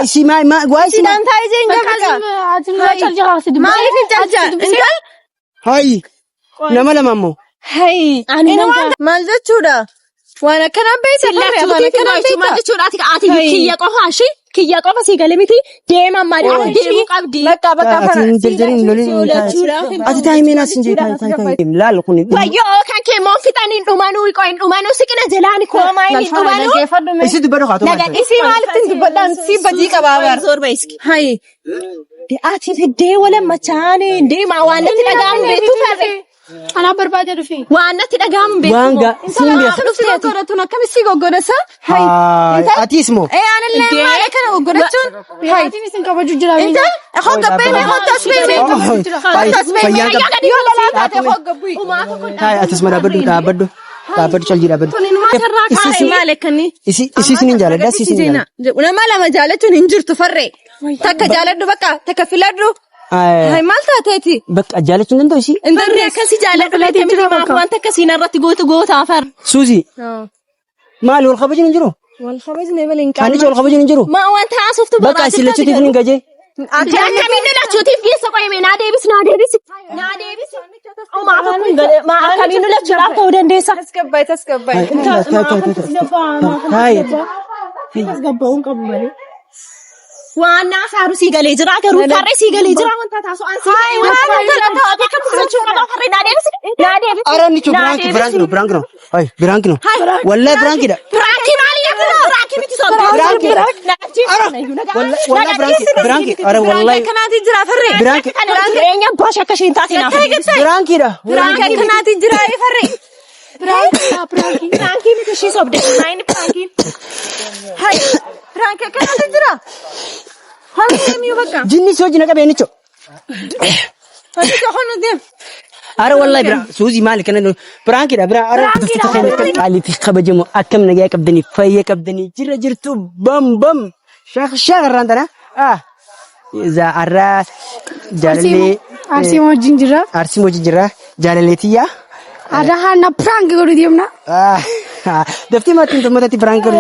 Isii maa maa waa isii maa. Sidaan taa'ee jeen Bakka gabbika. Maaliif hin calcha? Intal? Hayi. Nama lama ammoo. Hayi. Ani Inni nan waan maal jechuudha? Waan akkanaan beekta farre afaan akkanaan Maal beekta. jechuudha ati ati Hayi. kiyya qofa ishii kiyya qofa sii galee miti deema ammaa deemuu qabdi. Bakka bakka Ati fara. hin jarjarin lolin. Ati taa'ii mee naas hin jee taa'ii taa'ii taa'ii. Laal kun. Wayyoo kan kee moon fixan hin dhumanuu qo hin dhumanuu siqina jalaani koo hin dhumanuu. Isii dubbadhu haa ta'u. Naga Isii maalitti hin dubbadhaan si badii qabaa bara. Zoor ba'iski. Hayi. Ati fiddee wala machaane deema waan natti dhaga'amu beektu farre. Anaa barbaade dhufe. Waan natti dhaga'amu beektu. Waan gaa siin beeku. Akkamitti goggodhatuun akkamitti goggodhasa? Hayi. Atis moo. Ee anillee maal akkana goggodhachuun? Hayi. Maatiin isin kabaju jira. Intal hoggabbee mee hottas mee mee hottas mee mee yoo lalaa taate hoggabbui. Taa'ii atis ma dhaabbadhu dhaabbadhu. Dhaabbadhu calji dhaabbadhu. Isii maal akkanni? Isii isii sinin jaaladha isii sinin jaaladha. Nama lama jaalachuun hin jirtu farree. Takka jaaladhu bakka takka filadhu. Hayi maal taateeti? Bakka jaalachuu hin danda'u isii. Farre akkasii jaaladhu beekte miti maaf wanta akkasii narratti gootu gootaa farre. Suuzi maali wal kabajuun hin jiru? Wal kabajne malee hin Hannicha wal kabajuun hin jiru? Maa wanta haasoftu Bakka isin lachuutiif ni gajee. Akkamiin nu lachuutiif geessa qoyime naa deebisi naa deebisi. Naa deebisi. Maa tokko hin galee maa akkamiin nu lachuudhaaf ta'uu dandeessa. Tasgabbaay tasgabbaay. Taa'ii. Tasgabba'uun qabu malee. Waan naa saaru sii galee jira garuu farre sii galee jira wanta taasu an sii galee maal wanta taatu akkamitti jechuu qaba farre naa deebisi naa deebisi. Ara nicho biraanki biraanki no biraanki no. Ay biraanki no. Wallahi biraanki dha. Piraankii maali yaa piraankii miti soba. Biraanki dha. Ara wallahi biraanki biraanki ara wallahi Akkanaatiin jira farree. biraanki Kana jireenya baasha akka isheen taate naaf. biraanki dha. Biraanki akkanaatiin jira farree. Piraankii. Piraankii miti ishii sobde. Maayini piraankiin. Hayi. Biraanki akkanaatiin jira. Hojii deemuu bakka. Jinni si wajjin qabee nicho. Hojii tokko deem. Ara wallahi bira suuzi maali kana biraanki dha bira ara hordoftoota keenya akka qaaliifi kabajamu akkam nagaa qabdanii fayya qabdanii jira jirtu bam bam shaak shaak irraan tana ah arra jaalallee Arsii wajjin jira. arsii wajjin jira jaalallee tiyya Aadaa haana piraank godhu deemna. Daftee maatiin tummatatti biraan godhu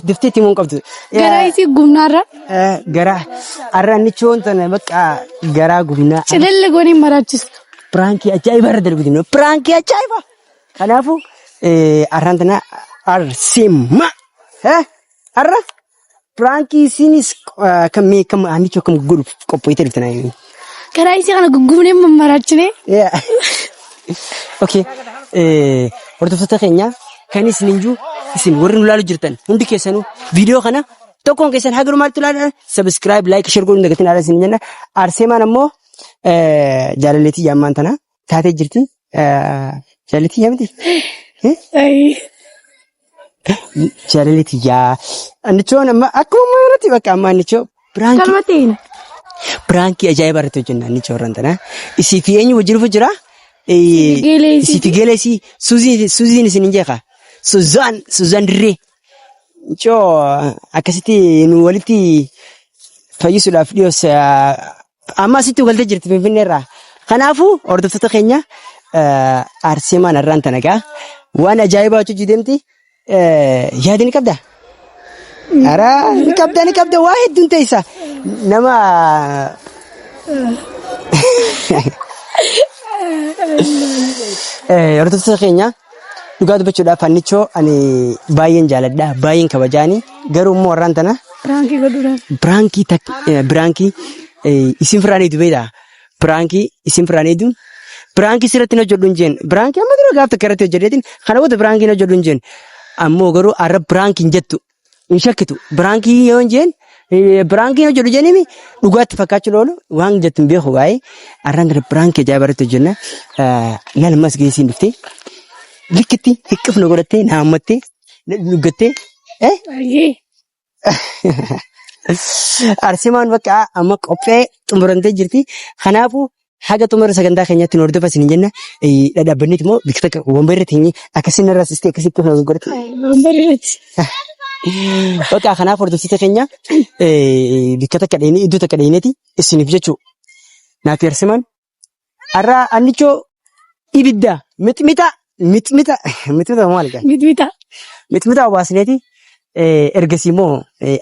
daftee itti himuun qabdu. Garaa isii gubnaarra. Garaa arra nichoon tana bakka garaa gubnaa. Cililli goonii maraachistu. Piraankii ajaa'iba irra darbitu. Piraankii ajaa'iba. Kanaafuu arraan tana arsimma. Arra piraankii isinis kan mee kam annichoo kam godhuuf qopho'itee dhufte naa himi. Garaa isii kana guggubnee mammaraachine. Yeah. Okay. Hordoftoota keenya kan isin hin jiru isin warri nu ilaalu jirtan hundi keessanuu viidiyoo kana tokkoon keessan haga dhumaatti ilaalaa subscribe like share godhuun dagatiin haala isin jenna. Arseemaan ammoo jaalalleetii yaammaan tana taatee jirti. Jaalalleetii yaa miti? Jaalalleetii yaa. Annichoon amma akkuma irratti bakka amma annichoo biraankii Kalma ta'in. biraankii ajaa'iba irratti hojjenna annichoo irraan tana. Isii fi eenyu wajjin dhufu jira? Geelee isii. Isii fi geelee isii Suuziin Suuziin isin hin jeeqa. Suzaan Suzaan Dirree. Coo akkasitti nu walitti fayyisuudhaaf dhiyoos amma asitti galtee jirti Finfinnee irraa. Kanaafuu hordoftoota keenya Arseemaan har'aan tana gaa waan ajaa'ibaa hojjechuu deemti. Yaada ni qabda? Araa ni qabda ni qabda waa hedduun teessa. Nama Hordoftoota keenya dhugaa dubbachuudhaaf Annichoo ani baay'een jaaladha baay'een kabajaani garuu immoo warraan tana Piraankii godhuudhaaf. piraankii tak piraankii isin firaan eedu beektaa piraankii isin firaan eedu piraankii sirratti hin hojjedhu hin jeen piraankii amma dura gaaf takka irratti hojjedheetiin kana booda piraankii hin hojjedhu hin jeen ammoo garuu arra piraankii hin jettu hin shakkitu. Biraankii yoo hin jeen biraankii hojjedhu jenimi dhugaatti fakkaachuun oolu waan jettu hin beeku baay'ee. Arraan kana biraankii ajaa'iba irratti hojjenna. Laal ammas geessiin dhuftee likkitti hiqqifna godhattee na hammattee na dhuggattee. Baay'ee. Arsimaan bakka amma qophee xumuramtee jirti. Kanaafuu Haga xumura sagantaa keenyaatti nu hordofa isin jenna. Dhadhaabbanneeti immoo bikka takka wambarri teenye akkasiin narraa sistee akkasitti nu godhate. Wambarri irratti. Bakka kanaaf hordoftoota keenya bikka takka dheenee iddoo takka dheeneeti isiniif jechuu. Naaf yarsiman. Har'a annichoo ibidda mixmixa mixmixa mixmixa maal jedhama? Mixmixa. Mixmixa obaasneeti. Ergasii immoo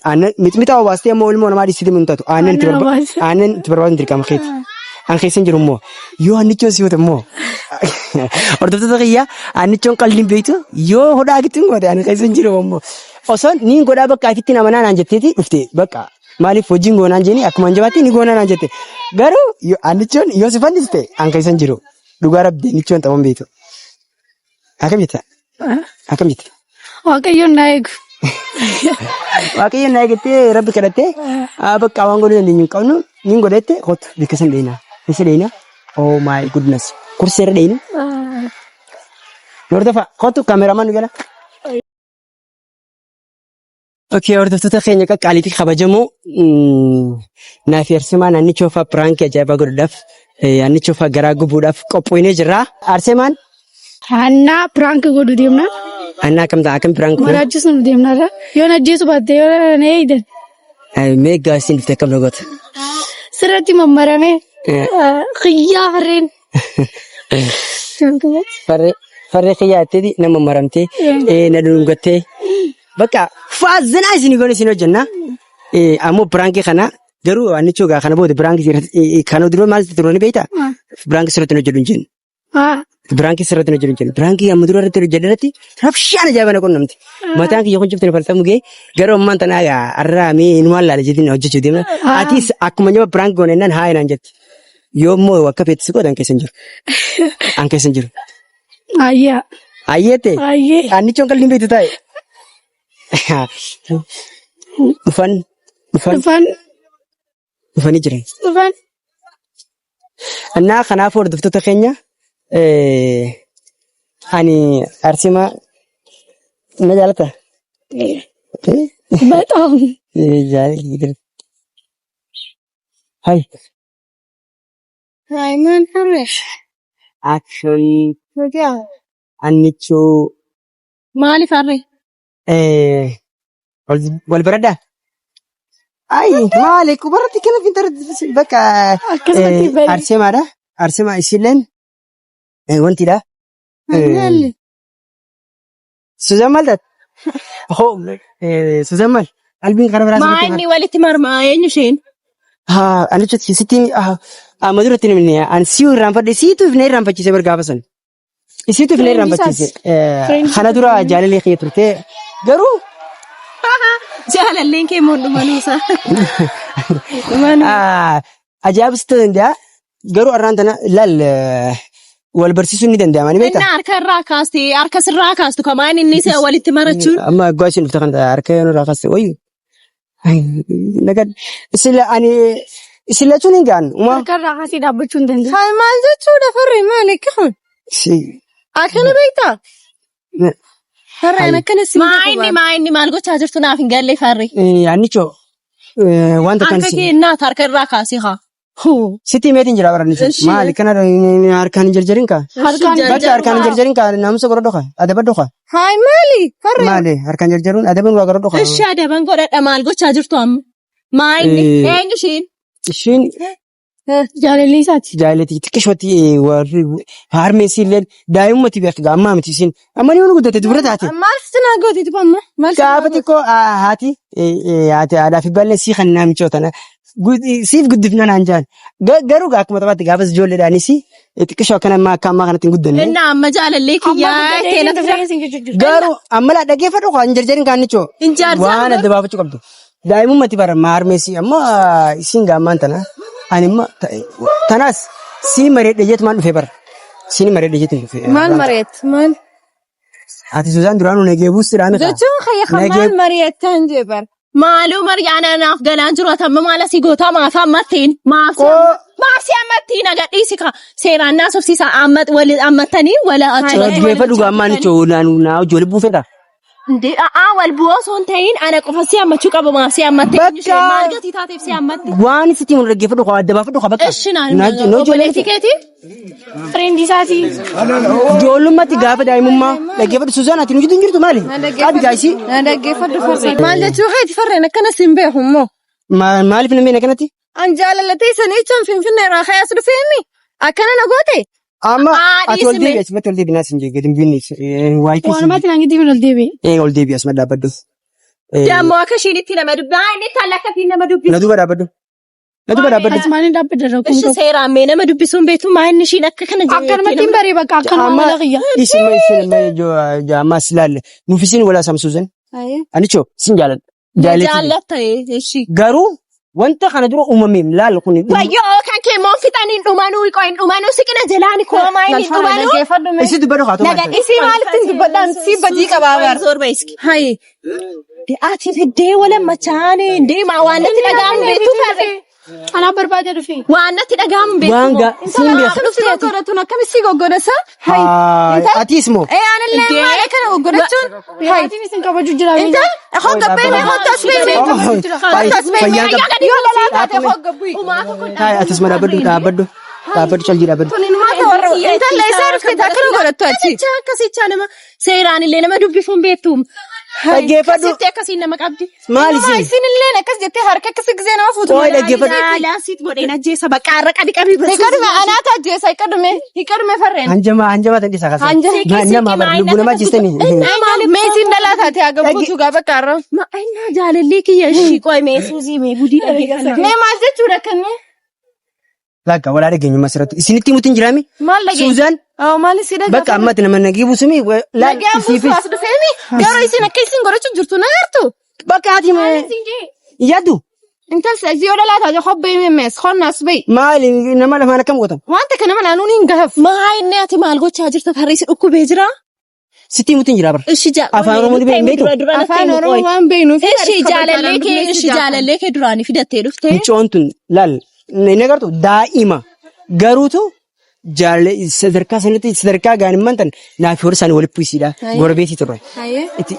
aannan mixmixa obaastee immoo ilmoo namaa dhiisiti hin taatu. Aannan itti Aannan obaasa. Aannan itti barbaadu dirqama keeti. An keessa hin jiru immoo yoo aannichoon si goote immoo hordoftoota kiyyaa aannichoon qalliin beektu yoo hodhaa gittiin goote ani keessa hin jiru immoo osoo niin godhaa bakka afitti amanaa naan jetteeti dhufte bakka maaliif hojiin goonaan jeeni akkuma hin jabaatti ni goonaa naan jette garuu yoo aannichoon yoo si fanniste an keessa hin jiru dhugaa rabbi aannichoon taphan beektu. Akkam jetta? Akkam jetta? Waaqayyoon naa eegu. Waaqayyoon naa eegattee rabbi kadhattee bakka waan godhuu dandeenyu hin qabnu niin godhette kottu bikka san dheeyna. Eessa dheeyna? Oh my goodness. Kursii irra dheeyna. Hordofa kottu kaameramaan nu jala. Okay, hordoftoota keenya qaqqaalii fi kabajamoo naaf Arsemaa naannicha ofaa piraankii ajaa'ibaa godhuudhaaf naannicha ofaa garaa gubuudhaaf qophoonee jirra. Arsemaan Annaa piraank godhu deemna. Annaa akkam ta'a akkam piraank godhu? Maraachisuun deemna irra. Yoo na ajjeesu baatte yoo na eeydan. Mee egaa isin dhufte akkam na goota? Sirratti mammaramee xiyyaa farreen. Farree farree kiyyaa jetteeti nama maramtee na dhungattee bakka faazanaa isin goone isin hojjenna. Ammoo piraankii kana garuu annichuu gaa kana booda piraankii kana dura maal turre ni beektaa? Piraankii sirratti hin hojjedhu hin jennu. Piraankii sirratti hin hojjedhu hin jennu. Piraankii amma dura irratti hojjedhe irratti rabshaan ajaa'iba na qunnamte. Mataan kiyya kun cufti na falxamu ga'e garuu ammaan tanaa gaa arraa mee inumaan laala jeetiin hojjechuu deemna. Atis akkuma nyama piraankii goone jennaan haa naan jetti. Yoo immoo akka feetti si godhan keessa hin jiru. An keessa hin jiru. Ayyaa. Ayyeette. Ayyee. Annichoon qalliin beektu taa'e. Dhufan dhufan Dhufan. dhufanii jiran. Dhufan. Innaa kanaafuu hordoftoota keenya ani Arsimaa na jaalata. Bexaam. Jaalala. Hai. Hai maal harree? Action. Nagaa. Annichoo. Maaliif harree? Wal baradhaa? Ay maali qubarratti kana fintar bakka Akkasumatti bari. Arseemaadha. Arseemaa isiilleen wantidha. Maali? Suzan maal taate? Hoo Suzan maal? Qalbiin karaa biraa Maa sirriitti inni walitti marmaa eenyu isheen? Haa ani jechuun sittiin amma duratti namni ani si'u irraanfadhe siitu na irraanfachiise bar gaafa san. Isiitu na irraanfachiise. Kana dura jaalallee kiyya turte garuu Jaalalleen kee immoo dhumanuusa. Ajaa'ibsi ta'uu danda'a. Garuu arraan tana laal wal barsiisuun ni danda'ama ni beektaa? Inni harka irraa kaaste harka sirraa kaastu kamaan inni isa walitti marachuun. Amma gowwaa isin dhufte kana harka irraa kaaste wayyu. Nagan sila ani isin lachuun hin gahan uma. Harka irraa kaasee dhaabbachuu hin danda'u. Haa maal jechuudha farree maal akka kun? Akkana beektaa? Farreen akkana si Maa inni maa inni maal gochaa jirtu naaf hin galle farre. Annicho wanta kan Harka kee naat harka irraa kaasee haa. Huu. Sitti himeetiin jira bara annicho. Ishi. Maali kana harkaan hin jarjarin kaa? Harkaan Bakka harkaan hin jarjarin kaa naamusa godhadhu kaa adabadhu kaa. Haa maali farree? Maali harkaan jarjaruun adaban waa godhadhu kaa. Ishi adaban godhadha maal gochaa jirtu amma. Maa inni eenyu ishiin? Ishiin Jaalalli isaati. Jaalati xiqqishootti warri harmeen siilleen daa'imumatti beektu ammaa miti isiin amma ni guddatte dubra taate. Maal si naa gooti tupa amma? Maal si naa Gaafa gooti? xiqqoo haati haati haadhaa fi ballee sii kan naamichoo tana siif guddifna naan jaan. Garuu akkuma taphaatti gaafas ijoolleedhaanis xiqqishoo akkana ammaa akka ammaa kanatti hin guddanne. Inni amma jaalallee Amma kiyyaa guddatee keena isin dhufee isin jechuu jirti. Garuu amma laa dhaggeeffadhu kan hin jarjarin kaannichoo. Hin jarjaru Waan adda baafachuu qabdu. Daa'imummaatti bara maarmeessi amma isiin gaammaan tana ani imma tanaas siin mareedhe jeetumaan dhufe bara. Siin mareedhe jeetuun dhufe. Maal mari'at? Maal? Ati Suzaan duraanuu nagee buustuudhaan miti. Jechuun kayya kan maal mari'attan jee bara. Maaloo Maryaana naaf galaan jiru ati amma maal asii gootaa maaf ammattiin maaf si Koo- maaf si ammattiin agadhiisi ka seeraan naa sobsiisa ammat wal ammattanii wala achirratti wal Dhaggeeffadhu gaammaan jechuun naa ijoollee buufeedha. Ndee a'aa wal bu'oo osoo hin ta'in ana qofa si ammachuu qaba maaf si ammatte Bakka- ishee maal gatii taateef si ammatte. Waan sitti himu dhaggeeffadhu kaa adda baafadhu kaa bakka. Ishi naan Na- na ijoollee obboleettii keetii. Friend isaati. Ijoollummaatti gaafa daa'imummaa dhaggeeffadhu Suzaan ati nu jidduu hin jirtu maali? Qabi gaayisii. Na dhaggeeffadhu farree. Maal jechuu keeti farreen akkana sin beeku immoo. Maaliif namni akkanatti? An jaalallatee sana jechaan Finfinnee irraa ka'ee as dhufeemi. Akkana na goote. Amma Haa, ati ol dhiisi mee. deebi asumatti ol deebi naas hin jee gadi hin biinni waayikii Waanumatti naan gidduu ol deebi'e. ol deebi asuma dhaabbadhu. Dammoo akka ishiin itti nama dubbi. Maa inni talla akka ittiin nama dubbisu. Na duuba dhaabbadhu. Na duuba dhaabbadhu. Ati maaliin dhaabbadda rakkoon Ishi qabu? seeraan mee nama dubbisuun beektu maa inni ishiin akka kana Akkanumatti hin baree bakka akkanuma Amma mala kiyya. isin ma isin ma amma as ilaalle nuuf isin walaa samsuusan. Anichoo isin jaaladha. Jaalleetii. Jaallatta ishi. Garuu wanta kana dura uumameen laal kun Wayyoo kan kee moon fixan hin dhumanuu qo hin dhumanuu siqina jalaani koomaa hin dhumanuu. Isi dubbadhu haa ta'u. Naga Isii maalitti hin dubbadhaan si badii qabaa bara. Zoor ba'iski. Hayi. Ati fiddee wala machaane deemaa waan natti dhaga'amu beektu farre. Anaa barbaade dhufe. Waan natti dhaga'amu beektu. Waan gaa siin beeku. Akkam si goggodhatun akkam si goggodhasa? Hayi. Atis moo? Ee anillee maal akkana goggodhachuun? Hayi. Maatiin isin kabaju jira. Intal hoggabbee mee hottas bee mee hottas bee mee yoo lalaa taate hoggabbui. Taa'e atis ma dhaabbadhu dhaabbadhu dhaabbadhu calji dhaabbadhu. Tun inumaa ta'u warra intala isaa dhufte akkana godhattu achi. Akkasichaa nama seeraan illee nama dubbisuun beektu. Dhaggeeffadhu. Akkasitti akkasiin nama qabdi. Maal Inumaa isin? isin illeen akkas jettee harka akkas gisee nama fuutu. Qoy dhaggeeffadhu. Laalaa siit godheen ajjeesa bakka har'a qabi qabi. Hiqadume anaatu ajjeesa hiqadume hiqadume farreen. Hanjama hanjama tan dhiisa kasa. Nama bar lubbuu namaa ajjeestanii. Meetiin dhalaa taate haa gabbuutu gaa bakka har'a. Ma'ainaa jaalallee kiyya ishii qoy mee suuzii mee gudii dhaggeeffadhu. Mee maal jechuudha kanneen? Lakka walaa dhageenyummaa sirratti. Isinitti himuutiin jiraami? Maal dhageenya? Suuzaan Awwa maal isii dhagaa? bakka ammatti nama nagii buusumi laal Nagaan buusu isiifis. as dhufeemi. Garuu isin akka isin godhachuu jirtu na gartu. Bakka ati yaaddu Intal si yoo dhalaa taate hobbee mees honnaas bahi. maali nama lamaan akkam gootan? Wanta kana malaanuun hin gahaf. Maa inni ati maal gochaa jirta tarree si dhukkubee jira? Sitti himuutiin jira bara. Ishi ja. Afaan Oromoo ni beektu? Afaan Oromoo waan beeknuuf. Ishi jaalallee kee ishi jaalallee kee duraanii fidattee dhufte. Micoon tun laal inni agartu daa'ima garuutu jaalle sadarkaa sanatti sadarkaa gaanimman tan naaf horii isaanii walitti puisiidha gorbeetii turre.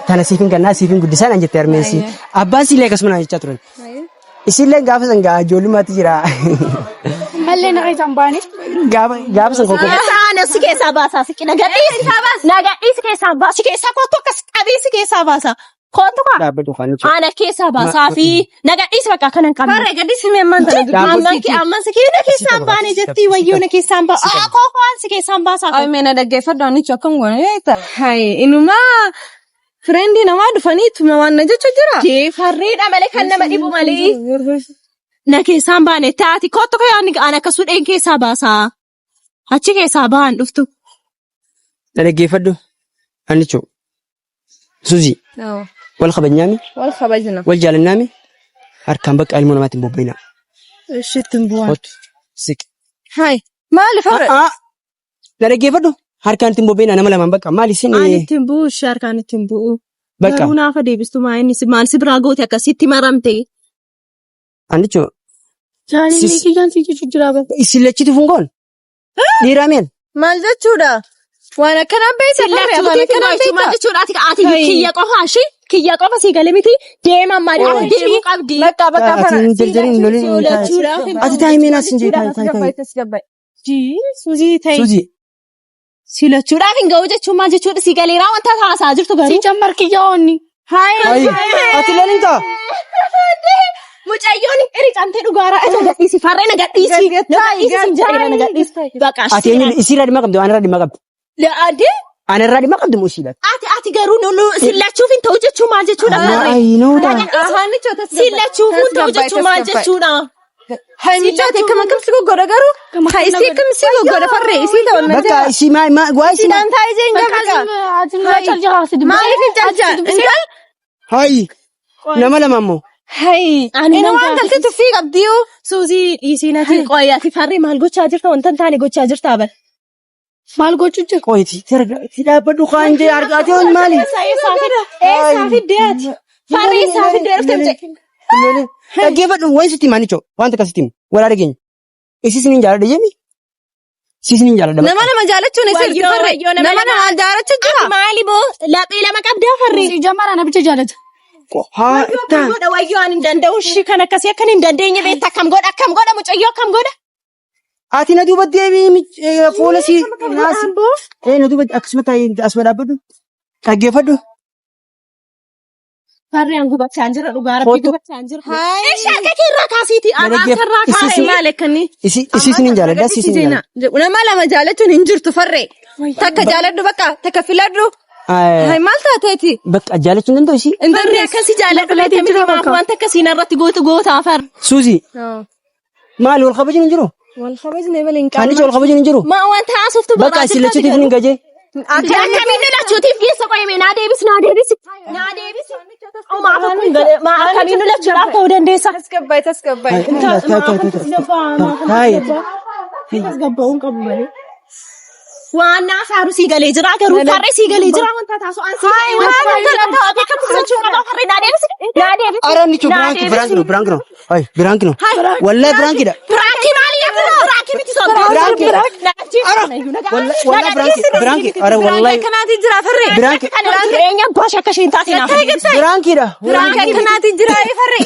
Tana siifin kannaa siifin guddisaa naan jette harmeensi. Abbaan siillee akkasuma naan jechaa turan. Isillee gaafa san gaa ijoollummaatti jira. Mallee na keessaan baane. Gaafa gaafa san kokkofa. Saana si keessaa baasaa si qina gadhiisi. Na gadhiisi keessaa baasa. Si keessaa kottu akkas qabii si keessaa baasa. Kottu kaa. Dhaabbatu kan jechuudha. Ana keessaa baasaa fi na gadhiisi bakka akkana hin qabne. Farre gadhiisi mee ammaan tana dubbii. Amman kee amman si kee na keessaan baane jettii wayyoo na keessaan baa. Aa koo waan si keessaan baasaa. Ay mee na dhaggeeffadhu anichu akkam goone beekta. Hay inumaa Friendii namaa dhufanii tuma waan na jecha jira. Jee farreedha malee kan nama dhibu malee. Na keessaan baane taati kottu koo yaadni an akka sudheen keessaa baasaa. Achi keessaa ba'an dhuftu. Na dhaggeeffadhu. Annichoo. Suuzii. Wal kabajnaami. Wal kabajna. Wal jaalannaami. Harkaan bakka ilmoo namaatti hin bobba'ina. Ishitti hin bu'an. Kottu. Siqi. Hai. Maali farre? Aa. Na dhaggeeffadhu. Harkaan ittiin bobba'ina nama lamaan bakka maali isin Ani ittiin bu'u ishee harkaan ittiin bu'u. bakka. Garuu naafa deebistu maa inni si- maal si biraa goote akkasitti maramte. Annichoo. Jaalallee Sis- kiyyaan si jechuun jira bara. Isin lachitu fungoon. Dhiiraa meen. Maal jechuudha? Waan akkanaa beekta farre afaan Sillachuutii fi akkanaa maal beekta. jechuudha ati ati Hai. kiyya qofa ishee kiyya qofa sii galee miti deema ammaa deemuu qabdi. Bakka bakka Ati farre. hin jarjarin lolin. Ati taa'ii mee naas hin jee taa'ii taa'ii taa'ii. Tasgabba'i. Suuzii ta'e. Suuzii. Silachuudhaaf hin ga'u jechuun maal jechuudha si galeeraa wanta haasaa jirtu Si garuu. cammar kiyya onni. Ayi. Ati lolin taa. Mucayyoon iricamtee dhugaaraa na gadhiisi farree na gadhiisi na gadhiisi sin jedheera na gadhiisi. Bakka Ati eenyu isiirraa dhimma qabdi anarraa dhimma qabdi. Adee Anarraa dhimma qabdi moo isiidha? ati ati garuu nu sillachuuf hin ta'u jechuun maal jechuudha farree. Ayi Afaanicha Sillachuuf hin ta'u jechuun maal jechuudha. Haymichooti akkam akkam si goggoda garuu ha isii akkam si goggoda farree isii ta'u na Bakka jira. isii maa maa waa isii maa. Sidaan taa'ee jeen Bakka gabaka. ati nurraa calja kaasi dubbise. Maaliif hin calja? Intal Hayi. Nama lama immoo. hayi. Ani Inni nan waan gaafis. galtee tuffii qabdiyu. Suuzii dhiisii nati qoyi ati farree maal gochaa jirta wanta hin taane gochaa jirta bar. Maal gochuu jira? Qoyti si dhaabbadhu kaan jee argaatee hon maali? Eessaa fiddee ati? Farree eessaa fiddee dhufte mucaa? Dhaggeeffadhu waan sitti himaa nichoo waan takka sitti himu walaa dhageenya. Isii sinin jaaladha jemi? Isii sinin jaaladha. Nama nama jaalachuun isa Wayyoo, jirti farree. wayyoo, nama Nama lama. nama jaalachuu jira. Ati maali boo laphee lama qabdaa farree? Si jamara na bicha jaalata. Haa Akkam godha wayyoo ani hin danda'u ishii kan akkasii akkan hin dandeenye beekta akkam godha akkam godha mucayyoo akkam godha? Ati na duuba deebii fuula si naasi. Ee na duuba akkasuma taa'ee asuma dhaabbadhu. Dhaggeeffadhu. Farreen gubachaa jira dhugaa rabbii Kottu. gubachaa jira. Ishee harka kee irraa kaasiiti. Na dhaggeeff- Harka irraa Isii kaasi. Maal akkanni? Isii isii sinin jaaladha isii sinin jaaladha. Nama lama jaalachuun hin jirtu farree. Takka jaaladhu bakka takka filadhu. Hai maal taateeti? Bakka jaalachuu hin danda'u ishii. Intalli akkasii jaalladhu Lafti jira maaf bakka. wanta akkasii narratti gootu gootaa far. Suusi maali wal kabajuun hin jiru? Wal kabajne malee hin Hannicha wal kabajuun hin jiru? Ma wanta haasoftu Bakka isin lachuutiif ni gajee. Akkamiin nu lachuutiif geessa qoyime naa deebisi naa deebisi. Naa deebisi. Omaa tokko hin galee maa akkamiin nu lachuudhaaf ta'uu dandeessa. Tasgabbaa'e tasgabbaa'e. Hayi. Tasgabbaa'uun qabu malee. Waan naa saaru sii galee jira garuu farree sii galee jira wanta taasu an sii galee wanta taate akkamitti jechuu qaba farree naa deebisi naa deebisi. Ara nicho biraanki biraanki no biraanki no. Hayi biraanki no. Wallahi biraanki dha. Biraanki maali yakka biraanki miti soba. Biraanki. Ara wallahi biraanki biraanki ara wallahi Akkanaatiin jira farree. biraanki Jireenya abbaa ishee akka isheen taate naaf. biraanki dha. Biraanki akkanaatiin jira farree.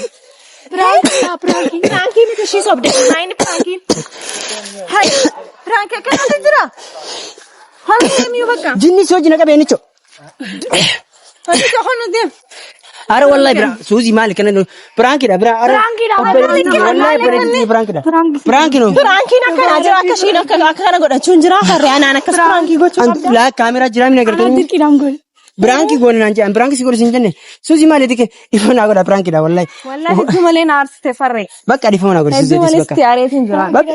Piraanki piraanki. Piraankii miti ishii sobde. Maayini piraankiin. Hai biraanki akkanaatiin jira. Hojii deemuu bakka. Jinni si wajjin qabee nicho. Hojii tokko deem. Ara wallahi bira suuzi maali kana biraanki dha bira ara. Biraanki dha. Wallahi biraanki biraanki dha. Biraanki no. Piraankiin akkanaa jira akka isheen akka akka kana godhachuun jira farree anaan akkas piraankii gochuu qabda. Laa kaameraa jiraa mina Anaa gartanii. dirqiidhaan godhe. Biraanki goone naan jedhan biraanki si godhu sin jenne suuzi maali dike dhiifama naa godha biraanki dha wallahi. Wallahi hedduu malee na aarsite farree. Bakka dhiifama naa godhi Hedduu suuzi malee bakka. sitti aareetiin jira. Bakka.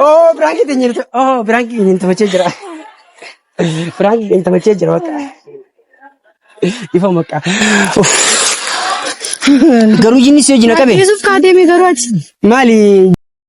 Oh biraanki teenya oh biraanki keenya tamachee jira. Biraanki keenya tamachee jira bakka. Dhiifama bakka. Garuu jinni si wajjin qabe. Yesuuf kaa deeme garuu achi. Maali?